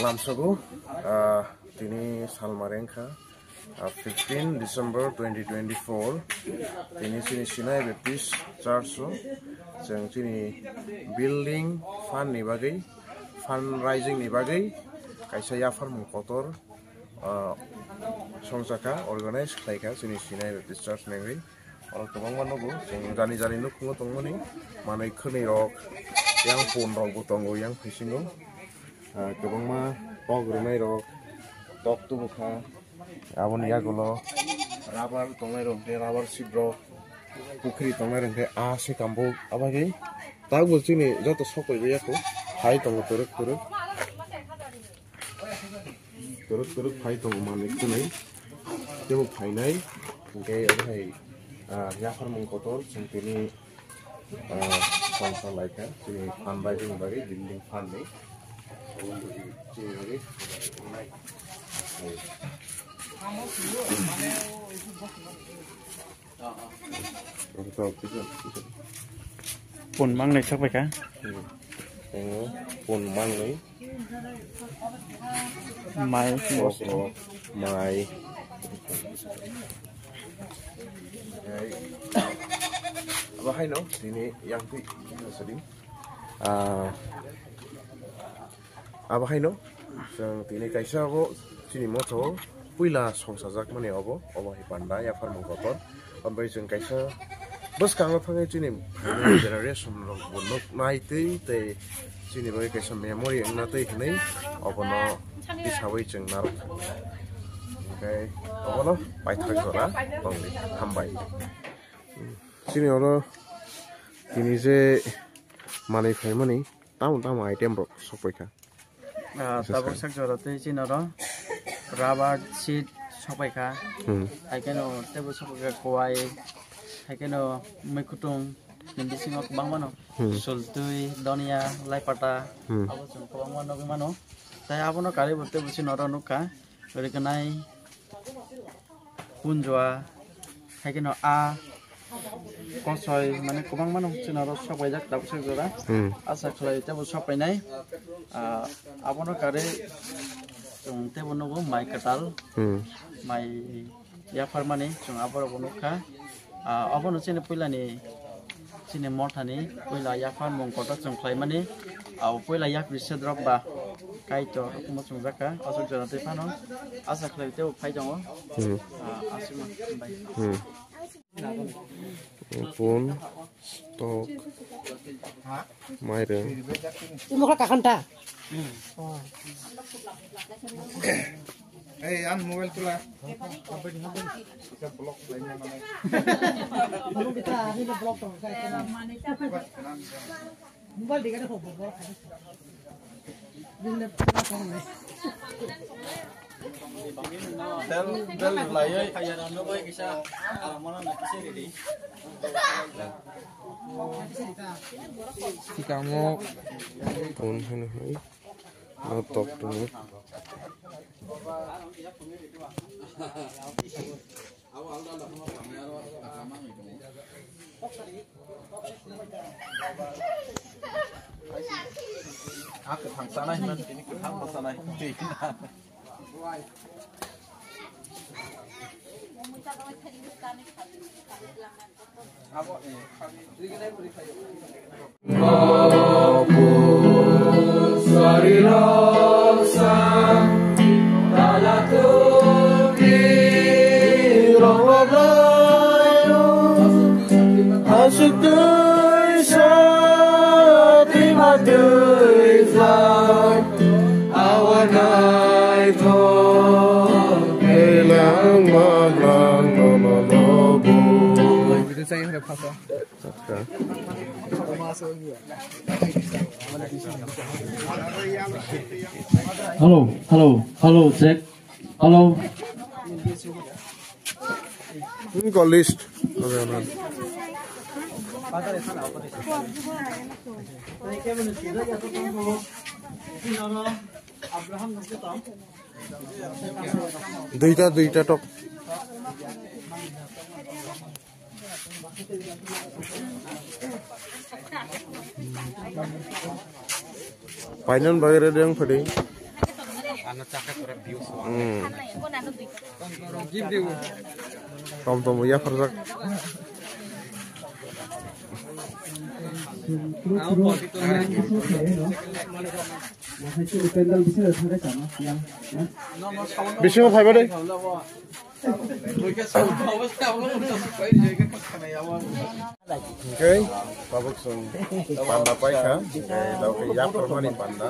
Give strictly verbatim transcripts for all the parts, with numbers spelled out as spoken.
Lamsogo, ah, tini salmari wngkha, ah, fifteen December twenty twenty-four. Tini chini Sinai Baptist Church o chwng chini building fund ni bagwi, fundraising ni bagwi kaisa yapharmung kotor, ah, songchakha, organize khlaikha chini Sinai Baptist Church ni bagwi. Oro kwbangma nugo, chwng jani jani nukhungo tongmani, manwi khwnwi rok, yang pun rok bo tongo, yang bisingo. Ah, kwbangma tok rwnai rok, tok tubukha, aboni yagulo rubber tongnai rok, hwnkhe rubber sheet rok, pukhri tongnai rok, hwnkhe a se kambo abagwi tabuk chini joto sokoi bai yakho, hai tongo kwrwk kwrwk. Kwrwk kwrwk phai tongo manwi khwnwi. Teibo phainai. Hwnkhe obo hai, ah, yapharmung kotor chwng tini, ah, sponsor laikha. Chini fundraising bagwi building fund ni. Chini bagwi. Pun mangnwi sakbaikha. Hmm. Pun mangnwi. Mai. Okra, mai. Abo haino tini yang twi sading. Ah, Abo haino chwng tini kaisa abo chini motho puila songsajakmani obo, obo hai panda yapharmung kotor. Ambai chwng kaisa bwskango thangwi chini generation rok bo nuk nai twi tei chini bai kaisa memory wngna twi hwnwi obono tisawi chwng narwk. Hwnkhe obono paithak jora tongdi. Hambai. Chini oro tini je manwi phaimani tamo tamo item rok sokpaikha. Ah, tabuk sak jora tei chini oro rubber sheet sokpaikha. Hmm. Hai kheno teibo sokpaikha kowai, hai kheno mui kutung, ni bisingo kwbangma no. Hmm. Sultwi, donia, laipata, hmm, abo chwng kwbangma nugwi mano. Tai abono karwi bo teibo chini oro nukha, rwgwnai, punjua, hai kheno a kosoi, mane kwbangma no chini oro sok paijak tabuk sak jora. Hmm. Asa khlai teibo sok painai. Ah, abono karwi chwng teibo nugo mai kwtal. Hmm. Mai yapharmani chwng aborok bo nukha. Ah, abono chini puilani chini mothani puila yapharmung kotor chwng khlaimani, abo puila yapri sedrok ba Kaitor hukumo chwngjakha, aswk jora twi phano asa khlai teibo phai tongo. Hmm. Ah, aswkma hambai. Hmm. Pun, tok, mairung. Imokha kakhanta. Ei, ang mobile tula. Block laima manai. Ano kita, ano block to. Mobile dega de hobo, block. Bel, bel layoi. Sikamo pun hano hai. No tok tongo. Ang kwthang chanai hwnmani tini kwthang bo chanai. Hello, hello, hello, check. Hello. Ini kok list? Oke, aman. Duita, duita tok. Painan bagwi ready wng phadi. Hmm. Tom tom yapharjak. Bisingo phaiba de. Hingke tabuk chwng panda paikha, hingke tabuk khe yapharmani panda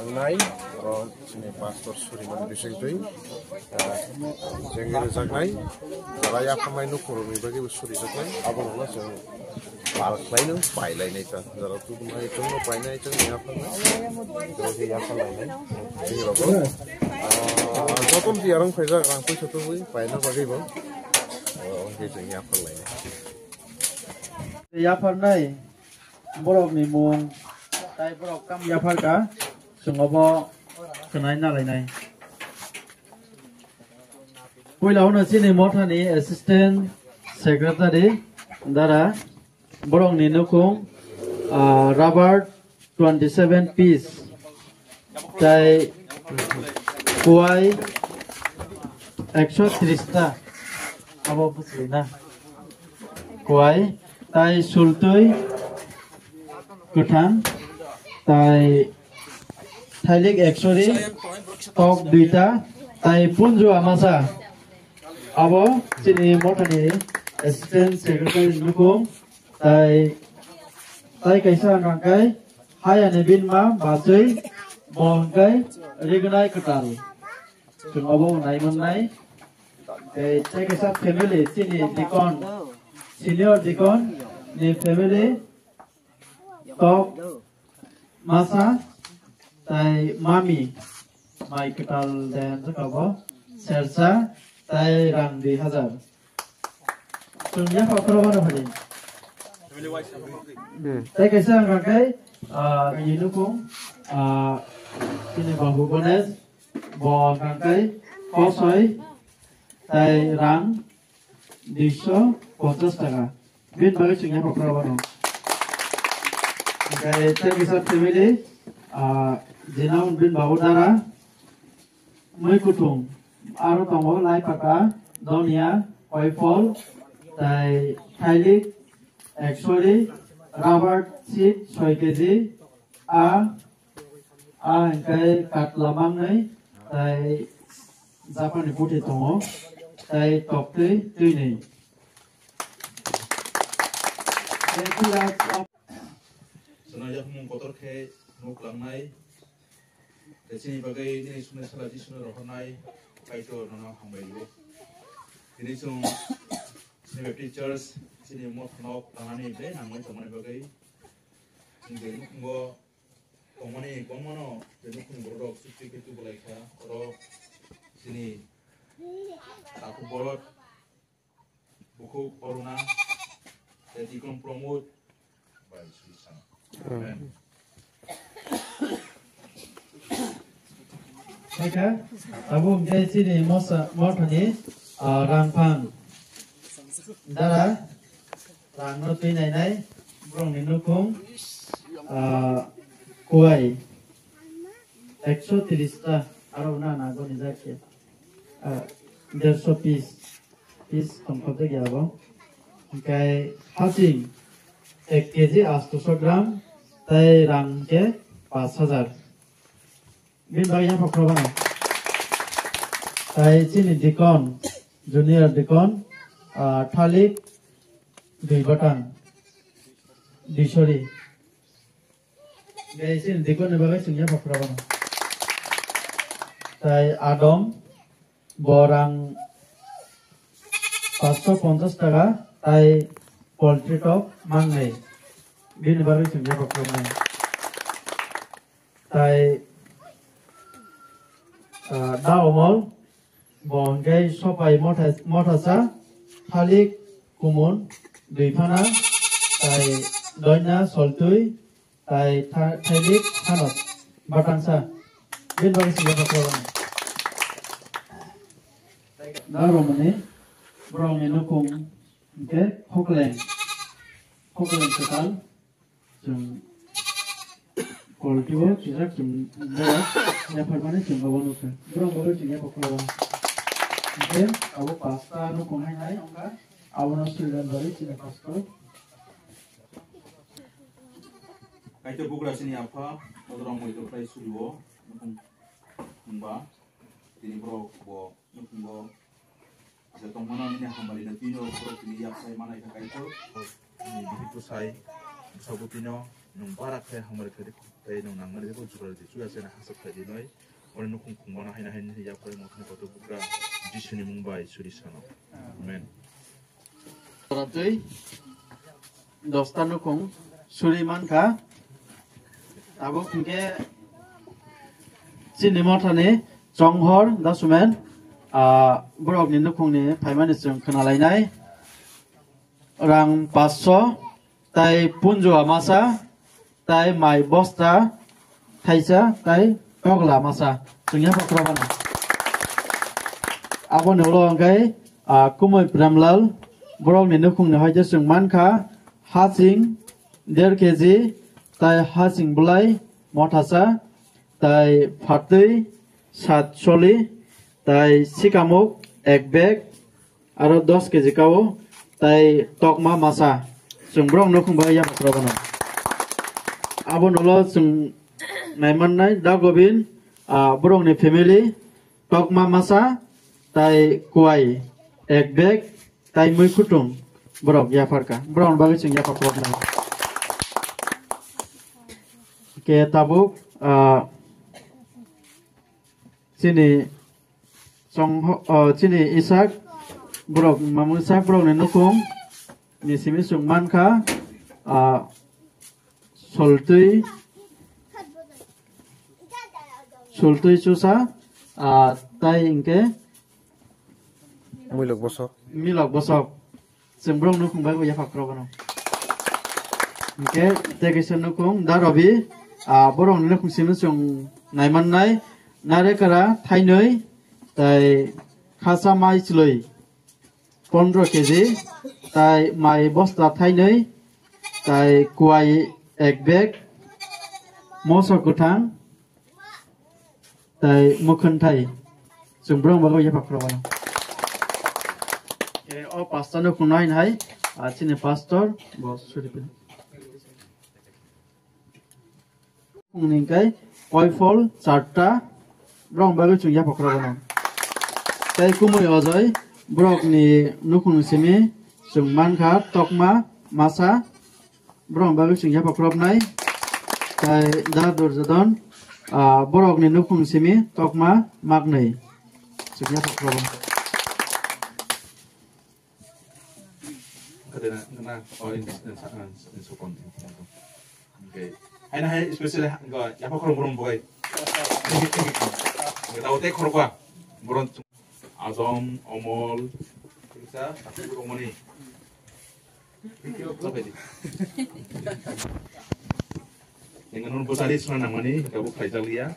wngnai, oro chini pastor surimani bisingtwi, ah, jengwi rwjaknai, jara yapharmai nukhukrokni bagwi bo surijaknai, abono chwng pal khlaino, pailainai ta, jara tubunai chwngno painai, chwngno yapharnai, oro khe yapharlainai, chini rokbo, ah, jotono tiyar wng phaijak, rang puisa tubui paina bagwi bo. Yapharnai borokni mung, tai borok tam yapharkha, chwng obo khwnai nalainai. Puila hwno chini mothani assistant secretary dara borokni nukhung, ah, rubber twenty seven piece, tai kuai ekso tris ta, abo bwswina kuai, tai sultwi kwthang, tai thailik ekso ri, tok duita, tai punju amasa. Abo chini mothani assistant secretary nukhung, tai, tai kaisa hwnkha khe hayani binma bachwi bo hwnkhe rignai kwtal. Chwng obo nai mannai. Tei tei kaisa family chini deacon, senior deacon ni family tok masa tai mami mai kwtal de hwnjak abo sersa tai rang dui hazar. Chwng yapha phuru mano phadi. Hmm. Tai kaisa hwnkha khe, ah, nini nukhung, ah, chini Babu Ganesh, bo hwnkha khe kosoi tai rang duiso ponchas taka. Bini bagwi chwng yapha phuru mano. Hwnkhe tai kaisa family, ah, jinaun bini babu dara, mui kuthum, aro tongo lai pata, donia, koiphol, tai thailik, eksori, rubber seed soi keji, a, a hwnkhe katla mangnai, tai japani puthi tongo, tai toktwi twinwi. Chwng yakung kotor khe nuk langnai. Tei chini bagwi nini sumai sala Jisuno rohornai Kaitor nono hambai rwo. Tini chwng chini Baptist Church chini mothanok tanani belai nangmani tongmani bagwi chini nukhungo tongmani kwbangmano tei nukhung bororok chukti khe tubulaikha. Oro chini takhuk borok Bukhuk Aruna, tei Deacon Pramod bai Sri Sana. Amen. Khaikha, abo hwnkhe chini mosa, mothani, ah, rangphang. Dara, rangno twi nainai, borokni nukhung, ah, kuai. Ekso tris ta, aro na na goni jak khe. Ah, derso piece. Piece tongthok jagya abo. Hwnkhe hasing ek kg astoso gram, tei rang hwnkhe pash hajar. Bini bagwi yapha phuru mano. Tai chini deacon, junior deacon, ah, thalik dui batang, dui sori. Gai chini deacon ni bagwi chwng yapha phuru mano. Tai adom, bo rang paanch sho ponchash taka, tai poultry tok mangnai. Bini bagwi chwng yapha phuru mano. Tai, ah, da omol, bo hwnkhe sopai motha-, mothasa, thalik kumun, dui phana, tai doina, soltwi, tai tha-, thailik, thanos, batangsa. Bini bagwi chwng yapha phuru mano. Da romani, borokni nukhung hwnkhe Khokleng, Khokleng kwtal. Chwng Politibo kijak chwng borok yapharmani chwng obo nukha. Borok bagwi chwng yapha khlaio. Hwnkhe abo pasta nukhung hai hai wngkha. Abono swidan bagwi chini pastor. Kaitor bugra chini apha, odorok moito khlai surio nukhung wngba, tini borok bo nukhungo je tongmano nini hambalino tino borok tini yaksai manai kha Kaitor. Ni bihiku sai bwsabutino nwng bara khe hamari khe tei nwng nangmani teibo jugal di chuya chena hachak khai di noi. Oni nukhung khungmano haina haini yaksai mothani kotor bugra Jisuni mung bai suri sano. Amen. Tei dosta nukhung suri mankha. Abo hwnkhe chini mothani chonghor document, ah, borokni nukhungni phaimani chwng khwnalainai. Rang paanch sho, tai punjua masa, tai mai bosta thaisa, tai tokla masa. Chwng yapha khlaimano. Aboni ulo hwnkhe, ah, Kumui Premlal, borokni nukhungni hoite chwng mankha, haching der keji, tai haching bwlai mothasa, tai phatwi sat choli, tai sikamuk ek bag, aro dos keji kao, tai tokma masa. Chwng borok nukhung bai yapha khlaimano. Aboni ulo chwng naimannai Da Gobin, ah, borokni family, tokma masa, tai kuai ek bag, tai mui kutung borok yapharkha. Borokni bagwi chwng yapha khlaimano. Ke tabuk, ah, chini chongho-, ah, chini Isak borok, Mamu Isak borokni nukhung ni simi chwng mankha, ah, Soltwi, Soltwi Chusa, ah, tai hwnkhe Muilok bosok. Milok bosok. Chwng borok nukhung bai bo yapha khlaimano. Hwnkhe tei kaisa nukhung Da Robi, ah, borokni nukhung simi chwng naimannai, Narekara thainwi, tai Khasa mai chwlwi. Pondro keji, tai mai bosta thainwi, tai kuai ek bag, moso kwthang, tai mukhwng thai. Chwng borok bagwi yapha khlaimano. E, o pasta nukhung nai hai, ah, chini pastor, bo suri pin. Hwnwi hwnkhe koifol charta borok bagwi chwng yapha khlaimano. Tei Kumui Ojoi borokni nukhung simi chwng mankha tokma masa borok bagwi chwng yapha khlainai. Tei Da Durjodon, ah, borokni nukhung simi tokma maknwi chwng yapha khlaio. Kadena, na, oh, in, in, in, in, sokon, in, sokon. Okay. Hai na hai, especially, ha, go, yapha khorok borom boy. Tao tei khorok ba. Borom Ajom, Omol, Krisa, tapi borom mani. Sampai di. Dengan nun besar di sana namani, kabu kaisa liya.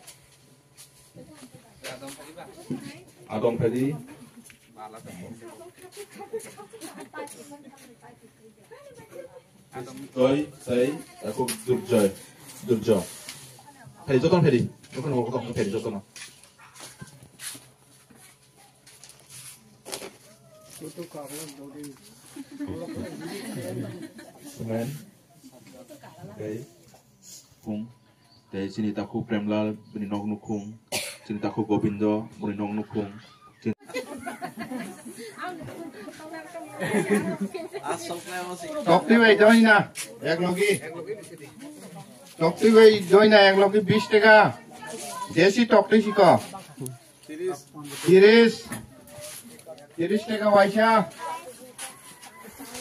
Adong tadi. Toi, toi, aku Durjoy. Durjo. Tadi joton tadi. Bukan aku tong tadi joton. Semen. Okay. Kung. Tei chini takhuk Premlal, bini nok nukhung. Chini takhuk Gobindo, bini nok nukhung. Chini Tokti bai joina, ek logi. Tokti bai joina, ek logi bis taka. Desi tokti siko. Tiris. Tiris taka waisa.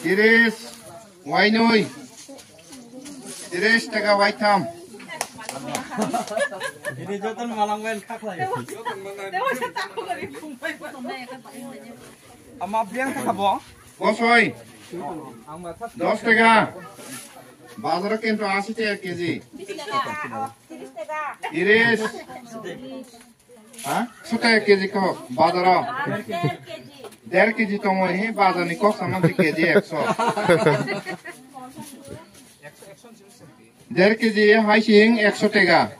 Tiris wainwi. Tiris taka waitham. Ini joton malang wen khaklai. Ama biang kha bo. Bosoi. Dos taka. Bazar kintu asi taka keji. Tiris. Ha? Sota ek keji ko bazaro. Der keji tongo he bazar ni kok sama keji ekso. Der kg haising ekso tega.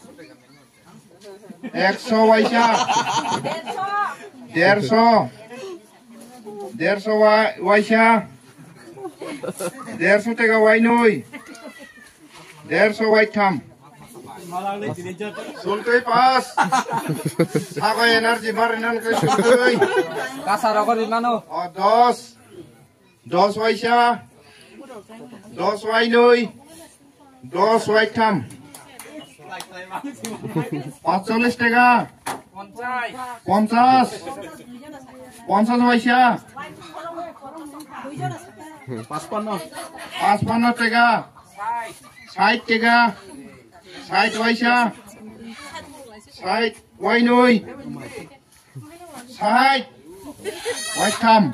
Ekso waisa. Derso. Derso wa-, waisa. Derso tega wainui. Derso waitham. Sultui pas. Sago energy barinan ke sultui. Kasa rogo rimano. O dos. Dos waisa. Dos wainui. Dos waitham. Patchollis tega. Ponchas. Ponchas waisa. Pachpanno. Pachpanno tega. Sait tega. Sait waisa. Sait wainui. Sait waitham.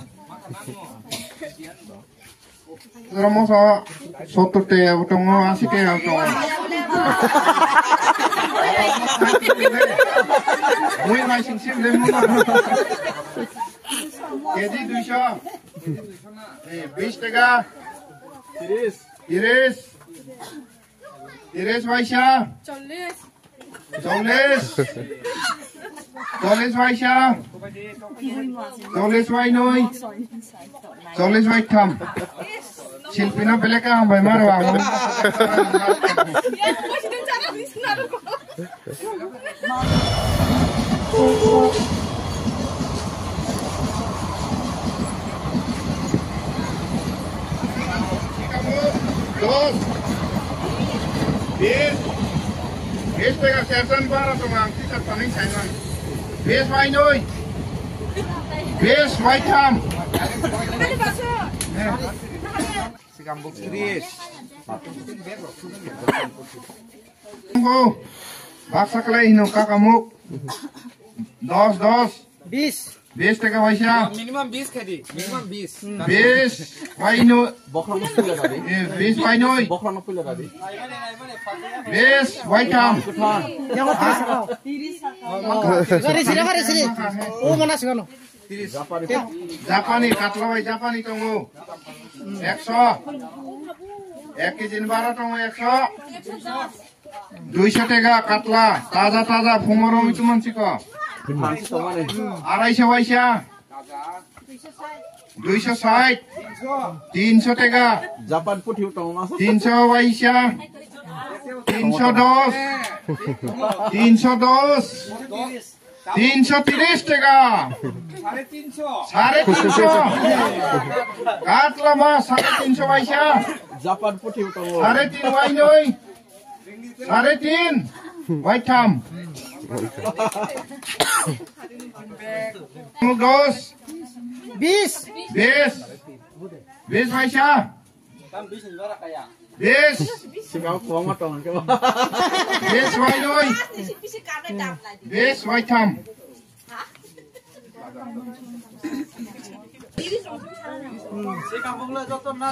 Romo so sottor tega tongo, asi tega tongo. Mui mai sing sing le mo. Kg duiso. Eh, bis tega. Tiris. Tiris. Tiris waisa. Chollis. Chollis. Chollis waisa. Chollis wainui. Chollis waitham. Silpino beleka hambai maro ang. Dos. Bis. Bis tega sersan bara tong ang, tisar paning sainang. Bis wainui. Bis waitham. Sikam buk tris. Baksa kalai hino kakamuk. Dos, dos. Bis. Bis tega waisa. Minimum bis khadi. Minimum bis. Bis wainui. Bokhorok no pila dadi. Eh, bis wainui. Bokhorok no pila dadi. Bis waitham. Yang tris ko. Hari sini, hari sini. Oh, mana sih kano? Japani katla bai Japani tongo. Ekso. Ek kg ni bara tongo ekso. Duiso tega katla. Taja taja phungoro itu mansiko. Araiso waisa. Duiso sait. Tinso tega. Japan puthi utang mas. Tinso waisa. Tinso dos. Tinso dos. Tinso tiris tega. Sare tinso. Sare tinso. Katla ma sare tinso waisa. Japan puthi utang. Sare tin wainui. Sare tin. Waitham. Dos. Bis. Bis. Bis waisa. Bis. Sikao kwbangma tong khe. Bis wainui. Bis waitham.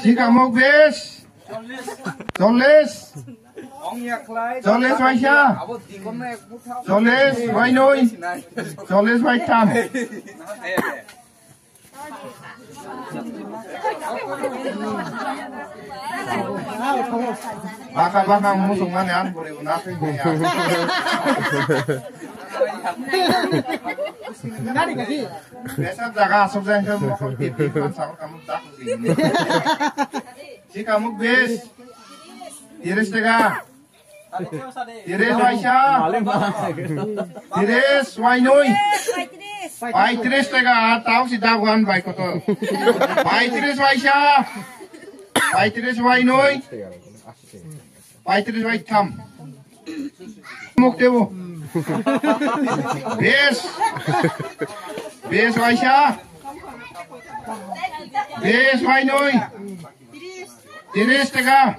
Sikamuk bis. Chollis. Chollis waisa. Chollis wainui. Chollis waitham. Baka baka musuk mani an buri na. Besar jaga asuk jai ke mokol tip tip kan sabur kamu dak. Sikamuk bis. Tiris tega. Tiris waisa. Tiris wainui. Paitris tega, tau si daguan bai kotor. Paitris waisa. Paitris wainui. Paitris waitham. Muk tebo. Bis. Bis waisa. Bis wainui. Tiris tega.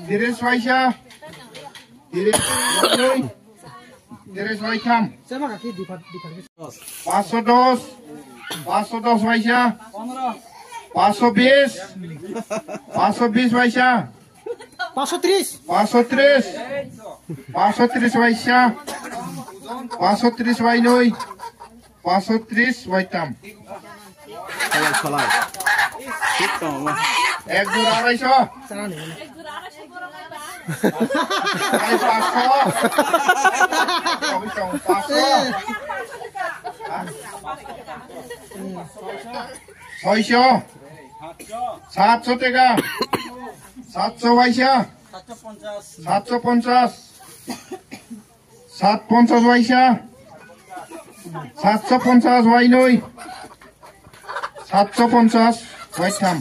Tiris waisa. Tiris wainui. Tiris waitham. Paso dos. Paso dos waisa. Paso bis. Paso bis waisa. Paso tris. Paso tris. Paso tris waisa. Paso tris wainui. Paso tris waitam. Salai, salai. Thik tong ma. Ek jora arai so. Arai paanch so. Paanch so. Soi so. Saat so teka. Saat so waisa. Saat so ponchas. Saat ponchas waisa. Saat so ponchas wainoi. Saat so ponchas waitham.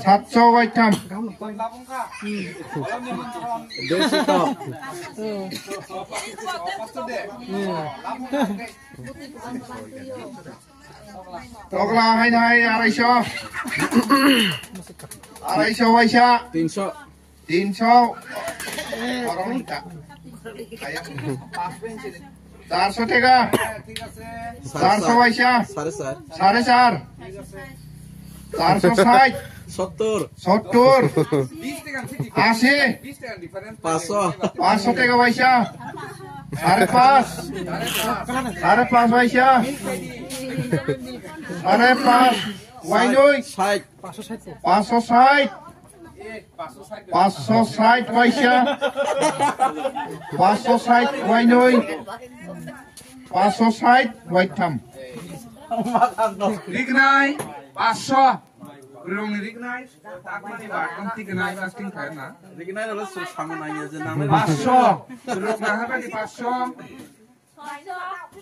Saat so waitham. Tokla hai hai arai so. Arai so waisa. Tin so. Tin so. Char so teka. Char so waisa. Sare char. Char so sait. Sottor. Sottor. Ashi. Paanch so. Paanch so teka waisa. Sare paanch. Sare paanch waisa. Sare paanch. Wainoi. Sait. Paanch so sait. Paanch so sait waisa. Paanch so sait wainoi. Paanch so sait waitham. Riknai paanch so. Rongni riknai. Takmani ba tong tiknai ba sting khairna. Riknai rolo su sango nai je nang. Paanch so. Rok na haba di paanch so.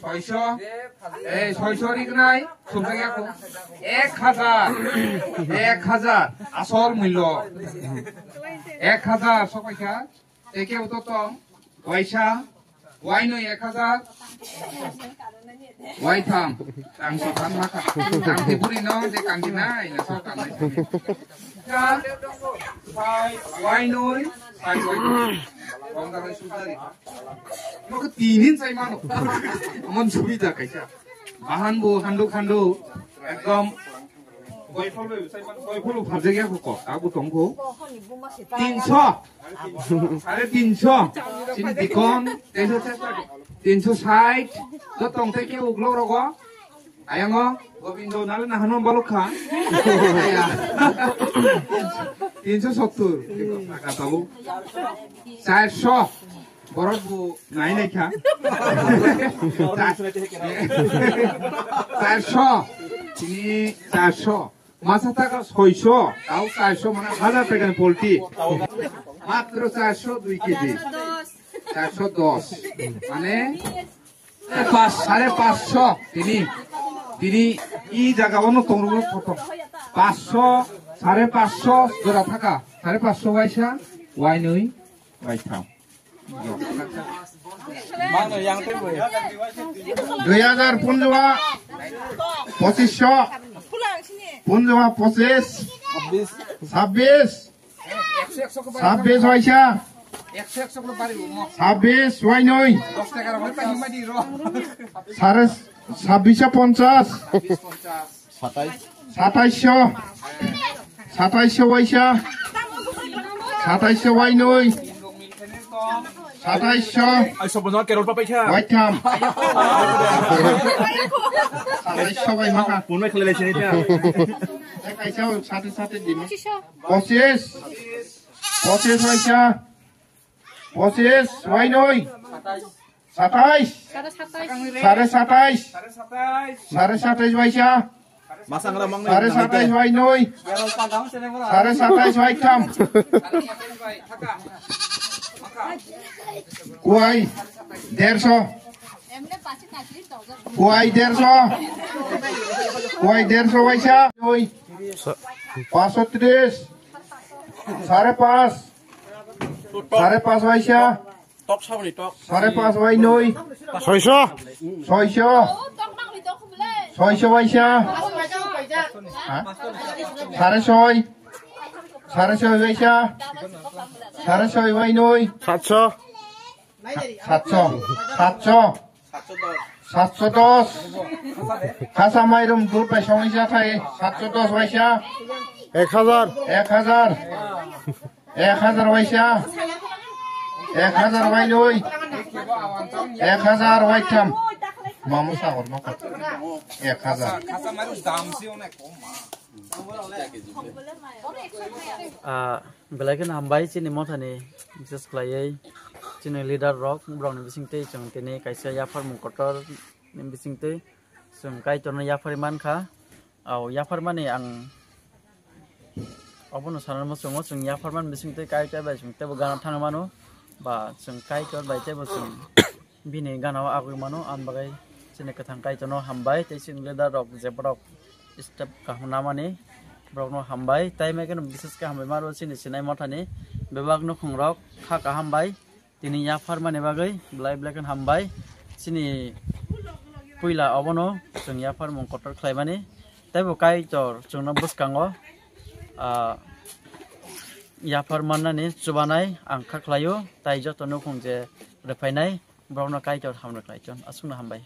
Soi so. Eh, soi so riknai. Sumjak yako. Ek hajar. Ek hajar. Asol mullo. Ek hajar sokaikha. Teke uto tong. Waisa. Wainoi ek hajar. Waitham. Tang so than maka. Tang di buri no de kandi nai na so kandi. Wainoi. Wainoi. Bongdar sudari. Maka tinin sai mano. Mon subida kaisa. Bahan bo hando hando. Ekdom. Koi phol bai sai man, koi phol pharjak ya ko. Aku tongko. Tin so. Sare tin so. Sini dikon. Tin so sait. To tong te ke uklok rogo. Ayango. Gobindo nale na hano balok kha. Tin so sottur. Kata bu. Char so. Borok bo nai nai kha. Char so. Tini char so. Masa taka soi so. Tau char so mana hajar taka ni polti. Matro char so dui kg. Char so dos. Mane pas, sare pas so. Tini. Tini i jaga ono tongro photo. Pas so, sare pas so jora thaka. Sare pas so waisa, wainoi, waitham. Dui hajar punjua, pochis so, punjua pochis, sabis, sabis waisa, sabis wainoi, sare sabis ponchas. Satais. Satais so. Satais so waisa. Satais so wainoi. Satais so. Ai, sobo no kerol papai kha. Waitham. Satais so wai maka. Punoi khlai lai sini ta. Satais so, sate sate dimi. Pochis. Pochis waisa. Pochis wainoi. Satais. Sare satais. Sare satais waisa. Sare satais wainoi. Sare satais waitham. Kuai derso. Kuai derso. Kuai derso waisa. Oi. Paso tris. Sare pas. Sare pas waisa. Tok saboni tok. Sare pas wainoi. Soiso. Soiso. Soiso waisa. Ha? Sare soi. Sare soi waisa. Sare soi wainoi. Satso. Satso. Satso. Satso dos. Kasa mairum dut bai songwi jathai. Satso dos waisa. Ek hajar. Ek hajar. Ek hajar waisa. Ek hajar wainoi. Ek hajar waitham. Mamu sagor maka. Ek hajar. Kasa mairum dam si onek kom ma. Ah, belai kheno hambai chini mothani, bises khlaiwi chini leader rok, borokni bisingtwi chwng tini kaisa yapharmung kotor ni bisingtwi chwng Kaitorno yapharwi mankha. Au yapharmani ang obono sanani muchungo, chwng yapharmani bisingtwi Kaitor bai chwng teibo gana thangwi mano, ba chwng Kaitor bai teibo chwng bini gana o agwi mano. Ang bagwi chini kwthang Kaitorno hambai tei chini leader rok je borok step kaham namani borokno hambai, tei mai kheno bises khe hambai maro chini sinai mothani bebak nukhung rok kha kaham bai. Tini yapharmani bagwi belai belai kheno hambai. Chini puila obono chwng yapharmung kotor khlaimani. Teibo Kaitor chwngno bwskango, ah, yaphar mannani chubanai ang kha khlaio. Tai joto nukhung je rwphainai borokno Kaitor hamrwk khlaichon. Aswkno hambai.